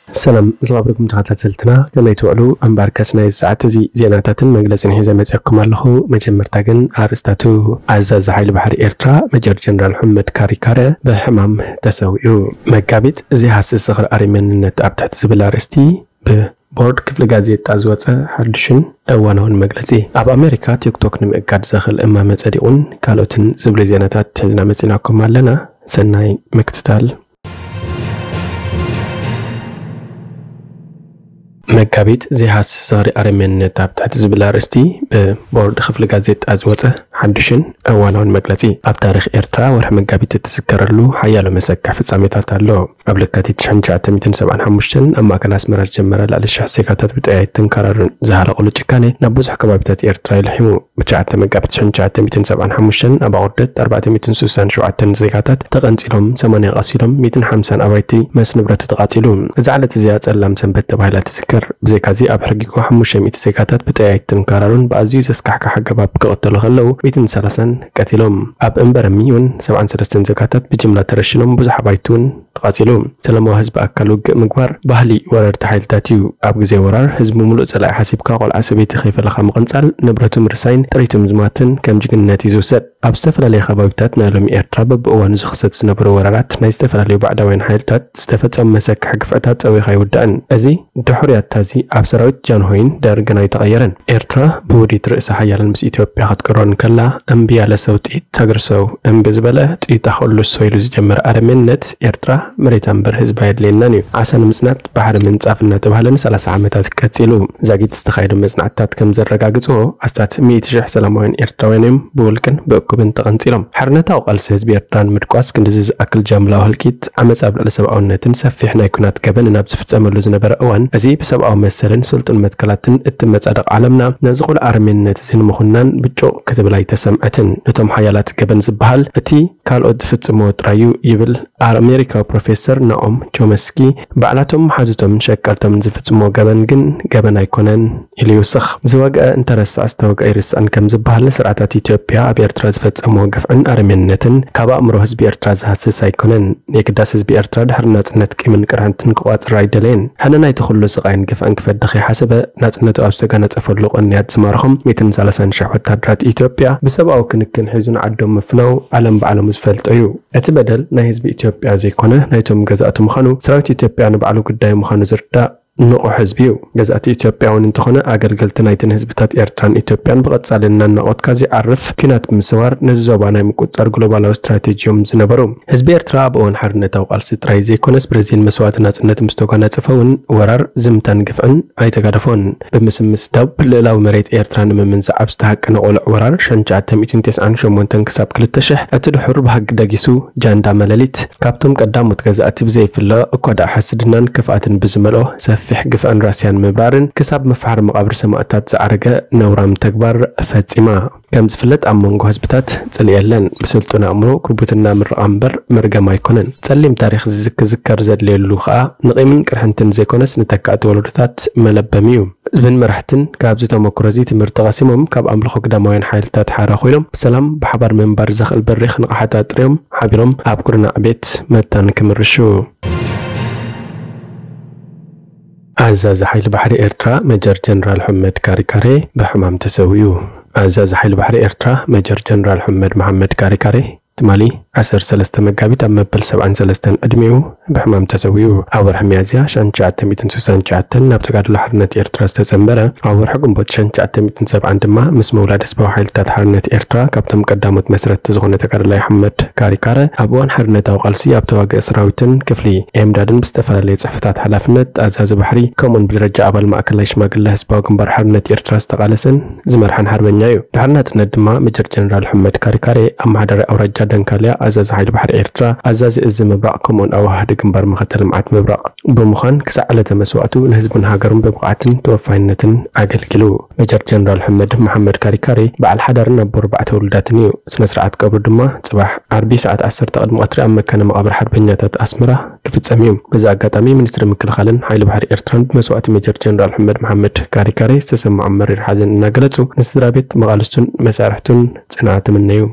ሰላም ዝኸበርኩም ተኸታተልትና፣ ከመይ ትውዕሉ? እምበርከስ ናይ ሰዓት እዚ ዜናታትን መግለጽን ሒዘ መጺኣኩም ኣለኹ። መጀመርታ ግን ኣርእስታቱ። ኣዛዚ ሓይሊ ባሕሪ ኤርትራ ሜጀር ጀነራል ሑመድ ካሪካረ ብሕማም ተሰዊኡ። መጋቢት፣ ዘይሃስስ ዝኽሪ ኣርመንነት ኣብ ትሕቲ ዝብል ኣርእስቲ ብቦርድ ክፍሊ ጋዜጣ ዝወጸ ሓድሽን እዋናውን መግለጺ። ኣብ ኣሜሪካ ቲክቶክ ንምእጋድ ዘኽእል እማመ ጸዲቑን ካልኦትን ዝብሉ ዜናታት ሒዝና መጺናኩም ኣለና። ሰናይ ምክትታል። መጋቢት፣ ዘይሃስስ ዝኽሪ ኣርመንነት ኣብ ትሕቲ ዝብል ኣርእስቲ ብቦርድ ክፍሊ ጋዜጣ ዝወጸ ሓድሽን እዋናውን መግለጺ። ኣብ ታሪኽ ኤርትራ ወርሒ መጋቢት እትዝከረሉ ሓያሎ መሰክሕ ፍጻሜታት ኣሎ። ኣብ ለካቲት ሽሕን ትሽዓተ ሚእትን ሰብዓን ሓሙሽተን ኣብ ማእከል ኣስመራ ዝጀመረ ልዕሊ ሽሕ ዜጋታት ብጠያይትን ካራርን ዝሃለቑሉ ጭካኔ ናብ ብዙሕ ከባቢታት ኤርትራ ይልሒሙ። ብትሽዓተ መጋቢት ሽሕን ትሽዓተ ሚእትን ሰብዓን ሓሙሽተን ኣብ ኣቑርደት ኣርባዕተ ሚእትን ስሳን ሸውዓተን ዜጋታት ተቐንጺሎም፣ ሰማንያ ቆሲሎም፣ ሚእትን ሓምሳን ኣባይቲ ምስ ንብረቱ ተቓጺሉ። እዛ ዕለት እዚኣ ጸላም ሰንበት ተባሂላ ትዝከር። ብዘይካዚ ኣብ ሕርጊጎ ሓሙሽተ ሚእቲ ዜጋታት ብጠያይትን ካራሩን ብኣዝዩ ዘስካሕክሕ ኣገባብ ክቕተሉ ከለዉ፣ ሚእትን ሰላሳን ቀቲሎም። ኣብ እምበረሚ እውን ሰብዓን ሰለስተን ዜጋታት ብጅምላ ተረሽኖም፣ ብዙሕ ኣባይቲ እውን ተቓጺሉ። ሰላማዊ ህዝቢ ኣካል ውግእ ምግባር ባህሊ ወረርቲ ሓይልታት እዩ። ኣብ ግዜ ወራር ህዝቢ ምሉእ ጸላኢ ሓሲብካ ቆልዓ ሰበይቲ ከይፈለኻ ምቕንጻል፣ ንብረቱ ምርሳይን ጥሪቱ ምዝማትን ከም ጅግንነት እዩ ዝውሰድ። ኣብ ዝተፈላለዩ ከባቢታት ናይ ሎሚ ኤርትራ በብእዋኑ ዝኽሰቱ ዝነበሩ ወራራት ናይ ዝተፈላለዩ ባዕዳውያን ሓይልታት ዝተፈጸሙ መሰክሕ ግፍዕታት ጸዊኻ ኣይውዳእን። እዚ ድሑር ያታዚ ኣብ ሰራዊት ጃንሆይን ደርግን ኣይተቐየረን። ኤርትራ ብውዲት ርእሰ ሓያላን ምስ ኢትዮጵያ ክትቅረር እንከላ፣ እምቢ ያለ ሰው ጥይት ተግርሰው፣ እምቢ ዝበለ ጥይት ኣኸሉ ሰው ኢሉ ዝጀመረ ኣረሜንነት ኤርትራ መሬታ እምበር ህዝባ የድልየናን እዩ። ዓሳ ንምጽናት ባሕሪ ምንጻፍ እናተባህለ ንሰላሳ ዓመታት ቀጺሉ። ዛጊት ዝተኻየዱ መጽናዕትታት ከም ዘረጋግጽዎ፣ ኣስታት ሚእቲ ሽሕ ሰላማውያን ኤርትራውያን እዮም ብውልቅን ብእኩብን ተቐንጺሎም። ሓርነታዊ ቃልሲ ህዝቢ ኤርትራ ንምድቋስ ክንድዚ ዝኣክል ጃምላዊ ህልቂት፣ ዓመጽ ኣብ ልዕሊ ሰብኣውነትን ሰፊሕ ናይ ኲናት ገበንን ኣብ ዝፍጸመሉ ዝነበረ እዋን፣ እዚ ብሰብኣዊ መሰልን ስልጡን መትከላትን እትመጻደቕ ዓለምና፣ ነዚ ኹሉ ኣረሜንነት እዚ ንምኹናን ብጩቕ ክትብል ኣይተሰምዐትን። ነቶም ሓያላት ገበን ዝበሃል፣ እቲ ካልኦት ዝፍጽምዎ ጥራይ እዩ ይብል ኣሜሪካዊ ፕሮፌሰር ናኦም ቾመስኪ። ባዕላቶም መሓዙቶምን ሸቀልቶምን ዝፍጽምዎ ገበን ግን ገበን ኣይኮነን ኢሉ ይውስኽ። ዝወግአ እንተረስዕ ዝተወግአ ኣይርስዕን ከም ዝበሃል፣ ስርዓታት ኢትዮጵያ ኣብ ኤርትራ ዝፈጸምዎ ግፍዕን ኣረሜንነትን ካብ ኣእምሮ ህዝቢ ኤርትራ ዝሃስስ ኣይኮነን። የግዳስ ህዝቢ ኤርትራ ድሕሪ ናጽነት ቂምን ቅርሕንትን ክቋጽር ኣይደለየን። ሕነ ናይቲ ኩሉ ስቓይን ግፍዕን ክፈዲ ከይሓሰበ፣ ናጽነቱ ኣብ ዝተጋነጸፈሉ ቅንያት ዝማረኾም ሚእትን ሰላሳን ሽሕ ወታደራት ኢትዮጵያ ብሰብኣዊ ክንክን ሒዙ ንዓዶም ምፍናው ዓለም ባዕሎም ዝፈልጦ እዩ። እቲ በደል ናይ ህዝቢ ኢትዮጵያ ዘይኮነ ናይቶም ገዛእቱ ምዃኑ ሰራዊት ኢትዮጵያ ንባዕሉ ጉዳዩ ምዃኑ ዝርዳእ ንቑሕ ህዝቢ እዩ። ገዛእቲ ኢትዮጵያ እውን እንተኾነ ኣገልገልቲ ናይተን ህዝብታት ኤርትራን ኢትዮጵያን ብቐጻሊ እናናቖትካ ዘይዓርፍ ኲናት ብምስዋር ነዚ ዞባ ናይ ምቁጽጻር ግሎባላዊ ስትራቴጂ እዮም ዝነበሩ። ህዝቢ ኤርትራ ኣብ እዋን ሓርነታዊ ቃልሲ ጥራይ ዘይኮነስ ብረዚን መስዋእቲ ናጽነት ምስ ተጓናጸፈ እውን ወራር፣ ዝምታን ግፍዕን ኣይተጋደፎን። ብምስምስ ዶብ ልእላዊ መሬት ኤርትራ ንምምንዛዕ ኣብ ዝተሃቀነ ቆልዕ ወራር ሽሕን ትሽዓተ ሚእትን ተስዓን ሸሞንተን ክሳብ ክልተ ሽሕ፣ እቲ ድሑር ብሃቂ ደጊሱ ጃንዳ መለሊት፣ ካብቶም ቀዳሞት ገዛእቲ ብዘይፍለ እኳ ደኣ ሕስድናን ክፍኣትን ብዝመልኦ ሰፊሕ ግፍዕን ራስያን ምብራርን ክሳብ ምፍሓር መቓብር ሰማእታት ዝዓረገ ነውራም ተግባር ፈጺማ። ከም ዝፍለጥ ኣብ መንጎ ህዝብታት ጽልኢ የለን። ብስልጡን ኣእምሮ ክቡትና ምርቓ እምበር መርገም ኣይኮነን። ጸሊም ታሪኽ ዝዝክ-፣ ክዝከር ዘድልየሉ ከኣ ንቂምን ቅርሕንትን ዘይኮነስ ንተካእቲ ወለዶታት መለበሚ እዩ። ህዝብን መራሕትን ካብዚ ተመክሮ እዚ ትምህርቲ ቀሲሞም ካብ ኣምልኾ ግዳማውያን ሓይልታት ሓራ ኮይኖም ብሰላም ብሓባር ምንባር ዘኽእል በሪኽ ንቕሓት ኣጥርዮም ሓቢሮም ኣብ ኩርናዕ ቤት መታን ክምርሹ። ኣዛዚ ሓይሊ ባሕሪ ኤርትራ ሜጀር ጀነራል ሑመድ ካሪካሬ ብሕማም ተሰዊኡ። ኣዛዚ ሓይሊ ባሕሪ ኤርትራ ሜጀር ጀነራል ሑመድ መሓመድ ካሪካሬ ትማሊ ዓሰርተ ሰለስተ መጋቢት ኣብ መበል ሰብዓን ሰለስተን ዕድሜኡ ብሕማም ተሰዊኡ። ኣብ ወርሒ ሚያዝያ ሽሕን ትሽዓተ ሚእትን ስሳን ትሽዓተን ናብ ተጋድሎ ሓርነት ኤርትራ ዝተጸንበረ፣ ኣብ ወርሒ ግንቦት ሽሕን ትሽዓተ ሚእትን ሰብዓን ድማ ምስ ምውላድ ህዝባዊ ሓይልታት ሓርነት ኤርትራ ካብቶም ቀዳሞት መስረትቲ ዝኾነ ተጋዳላይ ሑመድ ካሪካረ ኣብ እዋን ሓርነታዊ ቃልሲ ኣብ ተዋግእ ሰራዊትን ክፍሊ ኤምዳድን ብዝተፈላለየ ጽሕፈታት ሓላፍነት ኣዛዚ ባሕሪ ከምኡውን ብደረጃ ኣባል ማእከላይ ሽማግለ ህዝባዊ ግንባር ሓርነት ኤርትራ ዝተቓለሰን ዝመርሓን ሓርበኛ እዩ። ድሕሪ ናጽነት ድማ ሜጀር ጀነራል ሑመድ ካሪካሬ ኣመሓዳሪ ኣውራጃ ደንካልያ፣ ኣዛዚ ሓይሊ ባሕሪ ኤርትራ፣ ኣዛዚ እዚ ምብራቕ ከምኡውን ኣዋሃዲ ግንባር መኸተ ልምዓት ምብራቕ ብምዃን ክሳዕ ዕለተ መስዋእቱ ንህዝቡን ሃገሩን ብብቕዓትን ተወፋይነትን ኣገልጊሉ። ሜጀር ጀነራል ሑመድ መሓመድ ካሪካሬ በዓል ሓዳርን ኣቦ ኣርባዕተ ውሉዳትን እዩ። ስነ ስርዓት ቀብሩ ድማ ጽባሕ ዓርቢ ሰዓት ዓሰርተ ቅድሚ ቀትሪ ኣብ መካነ መቓብር ሓርበኛታት ኣስመራ ክፍጸም እዩ። በዚ ኣጋጣሚ ሚኒስትሪ ምክልኻልን ሓይሊ ባሕሪ ኤርትራን ብመስዋእቲ ሜጀር ጀነራል ሑመድ መሓመድ ካሪካሬ ዝተሰምዖም መሪር ሓዘን እናገለጹ፣ ንስድራ ቤት መቓልስቱን መሳርሕቱን ጽንዓት ይምነዩ።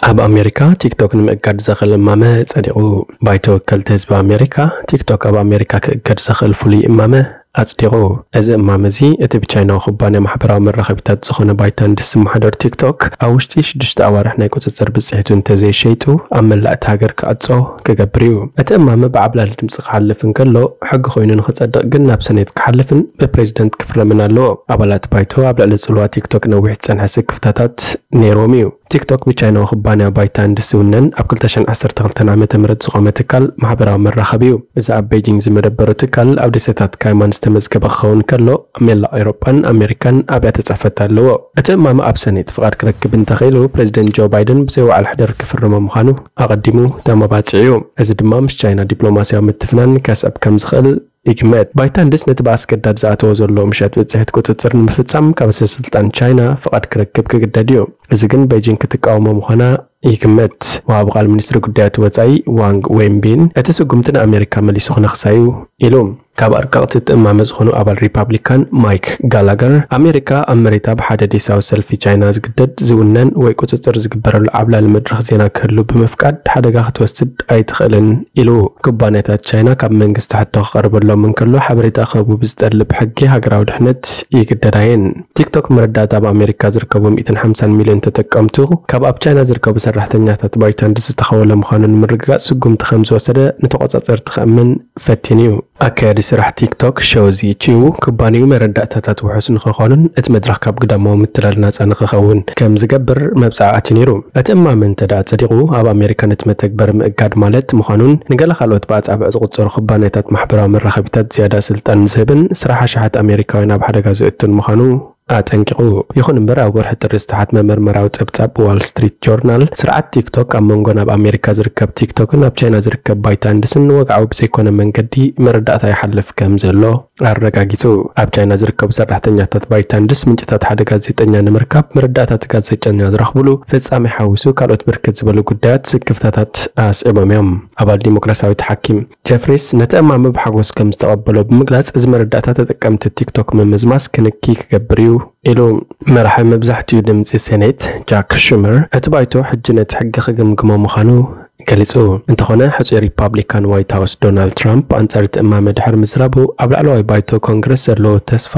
ኣብ ኣሜሪካ ቲክቶክ ንምእጋድ ዘኽእል እማመ ጸዲቑ። ባይቶ ወከልቲ ህዝቢ ኣሜሪካ፣ ቲክቶክ ኣብ ኣሜሪካ ክእገድ ዘኽእል ፍሉይ እማመ ኣጽዲቑ። እዚ እማመ እዚ እቲ ብቻይናዊ ኩባንያ ማሕበራዊ መራኸቢታት ዝኾነ ባይታንድስ ዝመሓደር ቲክቶክ፣ ኣብ ውሽጢ ሽዱሽተ ኣዋርሕ ናይ ቁጽጽር ብጽሒቱ እንተዘይሸይጡ፣ ኣብ መላእ እታ ሃገር ክዕጾ ክገብር እዩ። እቲ እማመ ብዓብላሊ ድምጺ ክሓልፍ እንከሎ፣ ሕጊ ኮይኑ ንኽጸድቕ ግን ናብ ሰኔት ክሓልፍን ብፕሬዚደንት ክፍረምን ኣለዎ። ኣባላት ባይቶ ኣብ ልዕሊ ጽልዋ ቲክቶክ ነዊሕ ዝጸንሐ ስክፍታታት ነይሮም እዩ። ቲክቶክ ብቻይናዊ ኩባንያ ባይታንድስ ዝውነን ኣብ ክልተ ሽሕን ዓሰርተ ክልተን ዓመተ ምህረት ዝቖመ ትካል ማሕበራዊ መራኸቢ እዩ። እዚ ኣብ ቤጂንግ ዝመደበሩ ትካል ኣብ ደሴታት ካይማን ዝተመዝገበ ክኸውን ከሎ፣ ኣብ መላእ ኤውሮጳን ኣሜሪካን ኣብያተ ጽሕፈት ኣለዎ። እቲ እማመ ኣብ ሰኔት ፍቓድ ክረክብ እንተኽኢሉ፣ ፕሬዚደንት ጆ ባይደን ብዘይ ወዓል ሕደር ክፍርሞ ምዃኑ ኣቐዲሙ ተመባጺዑ እዩ። እዚ ድማ ምስ ቻይና ዲፕሎማስያዊ ምትፍናን ከስዕብ ከም ዝኽእል ይግመት። ባይታንድስ ነቲ ብኣስገዳድ ዝኣተዎ ዘሎ ምሸት ብጽሒት ቁጽጽር ንምፍጻም ካብ ስልጣን ቻይና ፍቓድ ክረክብ ክግደድ እዩ። እዚ ግን ቤጂንግ ክትቃወሞ ምዃና ይግመት። ወሃቢ ቃል ሚኒስትሪ ጉዳያት ወጻኢ ዋንግ ዌንቢን፣ እቲ ስጉምቲ ንኣሜሪካ መሊሱ ክነኽሳ እዩ ኢሉ። ካብ ኣርቀቕቲ እቲ እማመ ዝኾኑ ኣባል ሪፓብሊካን ማይክ ጋላገር፣ ኣሜሪካ ኣብ መሬታ ብሓደ ዴሳዊ ሰልፊ ቻይና ዝግደድ፣ ዝውነን ወይ ቁጽጽር ዝግበረሉ ዓብላሊ መድረኽ ዜና ክህሉ ብምፍቃድ ሓደጋ ክትወስድ ኣይትኽእልን ኢሉ። ኩባንያታት ቻይና ካብ መንግስቲ ሕቶ ክቐርበሎም እንከሎ፣ ሓበሬታ ክህቡ ብዝጠልብ ሕጊ ሃገራዊ ድሕነት ይግደዳ እየን። ቲክቶክ መረዳእታ ኣብ ኣሜሪካ ዝርከቡ ሚእትን ሓምሳን ሚልዮን ተጠቀምቱ፣ ካብ ኣብ ቻይና ዝርከቡ ሰራሕተኛታት ባይታንድስ ዝተኸወለ ምዃኑ ንምርግጋጽ ስጉምቲ ከም ዝወሰደ ንተቖጻጸርቲ ከእምን ፈቲኑ እዩ። ኣካያዲ ስራሕ ቲክቶክ ሾው ዚ ቺው፣ ኩባንያኡ መረዳእታታት ውሑስ ንኽኾኑን እቲ መድረኽ ካብ ግዳማዊ ምትላል ናጻ ንኽኸውን ከም ዝገብር መብጽዓ ኣትዩ ነይሩ። እቲ እማመ እንተ ደኣ ጸዲቑ፣ ኣብ ኣሜሪካ ነቲ መተግበሪ ምእጋድ ማለት ምዃኑን ንገለ ካልኦት ብኣጻብዕ ዝቑጸሩ ኩባንያታት ማሕበራዊ መራኸቢታት ዝያዳ ስልጣን ዝህብን ስራሕ ኣሽሓት ኣሜሪካውያን ኣብ ሓደጋ ዘእቱን ምዃኑ ኣጠንቂቑ። ይኹን እምበር፣ ኣብ ወርሒ ጥሪ ዝተሓትመ መርመራዊ ጸብጻብ ዋል ስትሪት ጆርናል፣ ስርዓት ቲክቶክ ኣብ መንጎ ናብ ኣሜሪካ ዝርከብ ቲክቶክን ኣብ ቻይና ዝርከብ ባይታንድስን ወግዓዊ ብዘይኮነ መንገዲ መረዳእታ ይሓልፍ ከም ዘሎ ኣረጋጊጹ። ኣብ ቻይና ዝርከቡ ሰራሕተኛታት ባይታንድስ ምንጭታት ሓደ ጋዜጠኛ ንምርካብ መረዳእታ እቲ ጋዜጠኛ ዝረኽብሉ ፍጻሜ ሓዊሱ ካልኦት ብርክት ዝበሉ ጉዳያት ስክፍታታት ኣስዒቦም እዮም። ኣባል ዲሞክራሲያዊት ሓኪም ጀፍሪስ ነቲ እማመ ብሓጎስ ከም ዝተቐበሎ ብምግላጽ፣ እዚ መረዳእታ ተጠቀምቲ ቲክቶክ ምምዝማዝ ክንኪ ክገብር እዩ ኢሉ። መራሒ መብዛሕትኡ ድምጺ ሴኔት ጃክ ሹመር፣ እቲ ባይቶ ሕጂ ነቲ ሕጊ ክግምግሞ ምዃኑ ገሊጹ። እንተኾነ፣ ሕጹይ ሪፓብሊካን ዋይት ሃውስ ዶናልድ ትራምፕ ኣንጻር እቲ እማመ ድሕሪ ምዝራቡ፣ ኣብ ላዕለዋይ ባይቶ ኮንግረስ ዘለዎ ተስፋ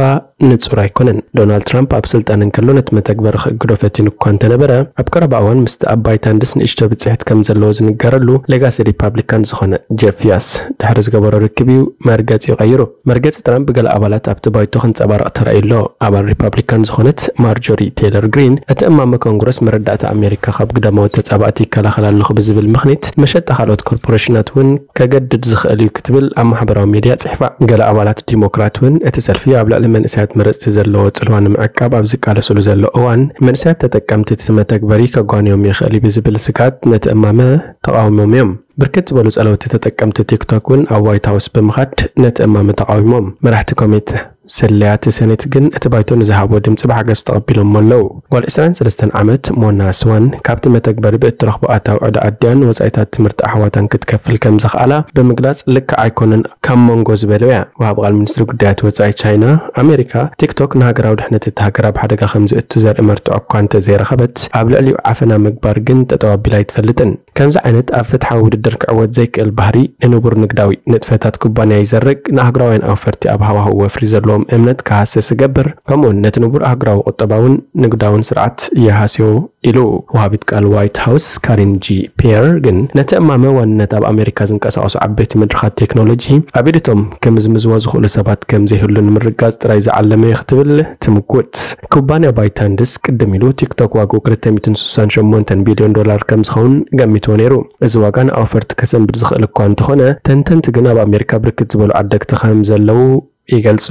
ንጹር ኣይኮነን። ዶናልድ ትራምፕ ኣብ ስልጣን እንከሎ ነቲ መተግበሪ ክእግዶ ፈቲኑ እኳ እንተነበረ፣ ኣብ ቀረባ እዋን ምስቲ ኣብ ባይታንድስ ንእሽቶ ብጽሒት ከም ዘለዎ ዝንገረሉ ሌጋሲ ሪፓብሊካን ዝኾነ ጀፍ ያስ ድሕሪ ዝገበሮ ርክብ እዩ መርገጺኡ ቀይሩ። መርገጺ ትራምፕ ብገለ ኣባላት ኣብቲ ባይቶ ክንጸባረቕ ተራእዩ ኣሎ። ኣባል ሪፓብሊካን ዝኾነት ማርጆሪ ቴይለር ግሪን፣ እቲ እማመ ኮንግረስ መረዳእታ ኣሜሪካ ካብ ግዳማዊ ተጻባእቲ ይከላኸል ኣለኹ ብዝብል ምኽኒት፣ መሸጣ ካልኦት ኮርፖሬሽናት እውን ከገድድ ዝኽእል እዩ ክትብል ኣብ ማሕበራዊ ሚድያ ጽሒፋ። ገለ ኣባላት ዲሞክራት እውን እቲ ሰልፊ ኣብ ልዕሊ መንእሰያት መረጽቲ ዘለዎ ጽልዋ ንምዕቃብ ኣብ ዝቃለስሉ ዘሎ እዋን፣ መንእሰያት ተጠቀምቲ እቲ መተግበሪ ከጓንዮም ይኽእል እዩ ብዝብል ስግኣት ነቲ እማመ ተቓዊሞም እዮም። ብርክት ዝበሉ ጸለውቲ ተጠቀምቲ ቲክቶክ እውን ኣብ ዋይት ሃውስ ብምኻድ ነቲ እማመ ተቓዊሞም። መራሕቲ ኮሚት ስለያቲ ሰኔት ግን እቲ ባይቶ ንዝሃቦ ድምጺ ብሓገዝ ተቐቢሎሞ ኣለዉ። ጓል ዕስራን ሰለስተን ዓመት ሞና ስዋን ካብቲ መተግበሪ ብእትረኽቦ ኣታዊ ዕዳ ኣዲኣን ወጻኢታት ትምህርቲ ኣሕዋታን ክትከፍል ከም ዘኽኣላ ብምግላጽ፣ ልክዕ ኣይኮነን ካብ መንጎ ዝበለያ። ወሃቢ ቃል ሚኒስትሪ ጉዳያት ወጻኢ ቻይና፣ ኣሜሪካ ቲክቶክ ንሃገራዊ ድሕነት እቲ ሃገር ኣብ ሓደጋ ከም ዝእቱ ዘርኢ መርትዖ እኳ እንተዘይረኸበት፣ ኣብ ልዕሊኡ ዓፈና ምግባር ግን ጠጠው ኣቢላ ኣይትፈልጥን። ከምዚ ዓይነት ኣብ ፍትሓዊ ውድድር ክዕወት ዘይክእል ባህሪ ንንቡር ንግዳዊ ንጥፈታት ኩባንያ ይዘርግ፣ ንኣህጉራውያን ኣውፈርቲ ኣብ ሃዋህው ወፍሪ ዘለዎም እምነት ክሃስስ ይገብር፣ ከምኡውን ነቲ ንቡር ኣህጉራዊ ቁጠባውን ንግዳውን ስርዓት ይሃስዮ ኢሉ ወሃቢት ቃል ዋይት ሃውስ ካሪን ጂ ፒየር ግን ነቲ እማመ ዋንነት ኣብ ኣሜሪካ ዝንቀሳቐሱ ዓበይቲ መድረኻት ቴክኖሎጂ ኣብ ኢድቶም ክምዝምዝዎ ዝኽእሉ ሰባት ከም ዘይህሉ ንምርጋጽ ጥራይ ዝዓለመ እዩ ክትብል ትምጉት። ኩባንያ ባይታንድስ ቅድም ኢሉ ቲክቶክ ዋግኡ ክልተ ሚእትን ስሳን ሸሞንተን ቢልዮን ዶላር ከም ዝኸውን ገሚትዎ ነይሩ። እዚ ዋጋ ንኣውፈርቲ ከሰንብድ ዝኽእል እኳ እንተኾነ፣ ተንተንቲ ግን ኣብ ኣሜሪካ ብርክት ዝበሉ ዓደግቲ ከም ዘለዉ ይገልጹ።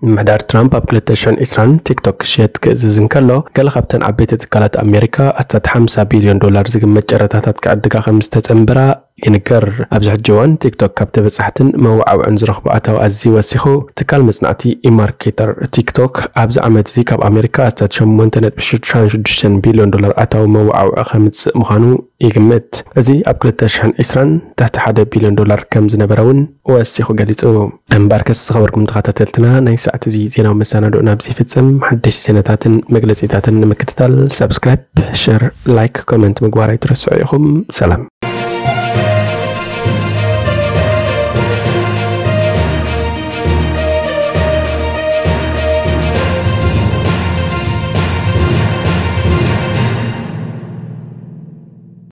ምምሕዳር ትራምፕ ኣብ ክልተ ሽሕን ዕስራን ቲክቶክ ክሽየጥ ክእዝዝ እንከሎ፣ ገለ ካብተን ዓበይቲ ትካላት ኣሜሪካ ኣስታት ሓምሳ ቢልዮን ዶላር ዝግመት ጨረታታት ክዕድጋ ከም ዝተጸንበራ ይንገር። ኣብዚ ሕጂ እዋን ቲክቶክ ካብ ተበጻሕትን መወዓውዕን ዝረኽቦ ኣታዊ ኣዝዩ ወሲኹ። ትካል መጽናዕቲ ኢማርኬተር ቲክቶክ ኣብዚ ዓመት እዚ ካብ ኣሜሪካ ኣስታት ሸሞንተ ነጥቢ ሽዱሽተ ቢልዮን ዶላር ኣታዊ መወዓውዒ ከምጽእ ምዃኑ ይግመት። እዚ ኣብ ክልተ ሽሕን ዕስራን ትሕቲ ሓደ ቢልዮን ዶላር ከም ዝነበረ እውን ወሲኹ ገሊጹ። እምበኣርከስ ዝኸበርኩም ተኸታተልትና ናይ ሰዓት እዚ ዜናዊ መሰናድኦ ናብዚ ይፍጽም። ሓደሽቲ ዜናታትን መግለጺታትን ንምክትታል ሳብስክራይብ፣ ሸር፣ ላይክ፣ ኮመንት ምግባር ኣይትረስዑ ኢኹም። ሰላም።